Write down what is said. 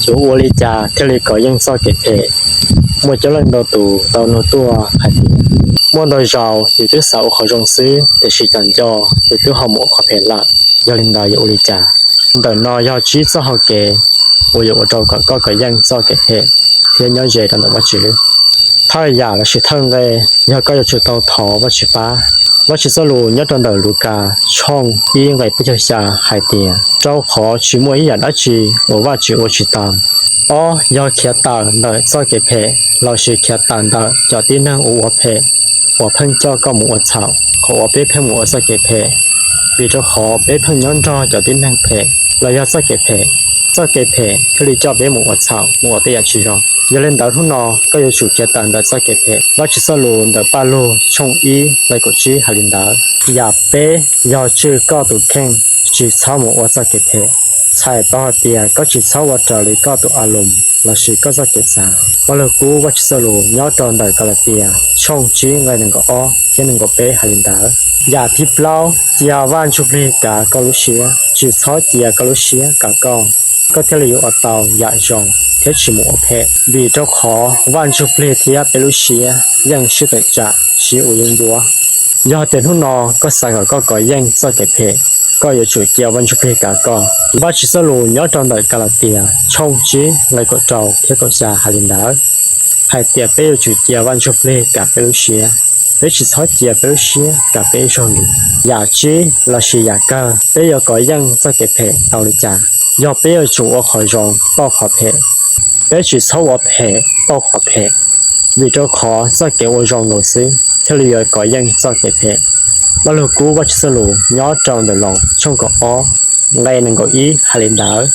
Yuav ua li cas thiaj li kov yeej txoj kev phem? Muaj coob leej ntau tus tau nug tuaj hais tias, muaj ntau zaus yus twb xav ua qhov zoo xwb, tiam sis cov nco yus twb ho mus ua qhov phem lawm. Yog li ntawd yuav ua li cas? Ntawm no yog tsib txoj hau kev uas yuav ua rau kom koj kov yeej txoj kev phem thiab nyob ze rau ntawm Vajtswv. Thawj yam lossis thawj nqe, yog koj yuav tsum tau thov Vajtswv pab. Vajtswv txoj lus nyob rau ntawm Lukas tshooj ib nqe peb caug xya hais tias, rau qhov tsis muaj ib yam dab tsi uas Vajtswv ua tsis tau. Ob, yog khiav tawm ntawm txoj kev phem lossis khiav tawm ntawm cov tib neeg uas ua phem uas pheej coj koj mus ua txhaum. Qhov uas peb pheej mus ua txoj kev phem vim rau qhov peb pheej nyob nrog cov tib neeg phem los yog txoj kev phem. Txoj kev phem thiaj li coj peb mus ua txhaum, mus ua tej yam tsis zoo. Yog li ntawd hnub no koj yuav tsum khiav tawm ntawm txoj kev phem. Vajtswv txoj lus ntawm Paj Lug tshooj ib nqe kaum tsib hais li ntawd. Yam peb, yog tswj koj tus kheej, tsis txhob mus ua txoj kev phem. Txhais tau hais tias koj tsis txhob ua raws li koj tus a lus lossis koj txoj kev xav. Paj Lug kub Vajtswv txoj lus nyob rau ntawm Kalatias tshooj tsib nqe nees nkaum ob thiab nees nkaum peb hais li ntawd. Yam thib plaub, cia Vaj Ntsujplig kav koj lub siab, tsis txhob cia koj lub siab kav koj, koj thiaj li yuav ua tau yam zoo thiab tsis mus ua phem. Vim rau qhov Vaj Ntsujplig thiab peb lub siab yeej sib tawm tsam sib ua yeeb ncuab. Yog tias hnub no koj xav kom koj kov yeej txoj kev phem, koj yuav tsum cia Vaj Ntsujplig kav koj. Vajtswv txoj lus nyob rau ntawm Kalatias tshooj tsib nqe kaum rau thiab kaum xya hais li ntawd, hais tias peb yuav tsum cia Vaj Ntsujplig kav peb lub siab, peb tsis txhob cia peb lub siab kav peb ib zaug li. Yam tsib lossis yam kawg, peb yuav kov yeej txoj kev phem tau li cas? Yog peb yuav tsum ua qhov zoo pauj qhov phem, peb tsis txhob ua phem pauj qhov phem, vim rau qhov txoj kev ua zoo nkaus xwb thiaj li yuav kov yeej txoj kev phem. Paj Lug kub Vajtswv txoj lus nyob rau ntawm Loos tshooj kaum ob nqe nees nkaum ib hais li ntawd.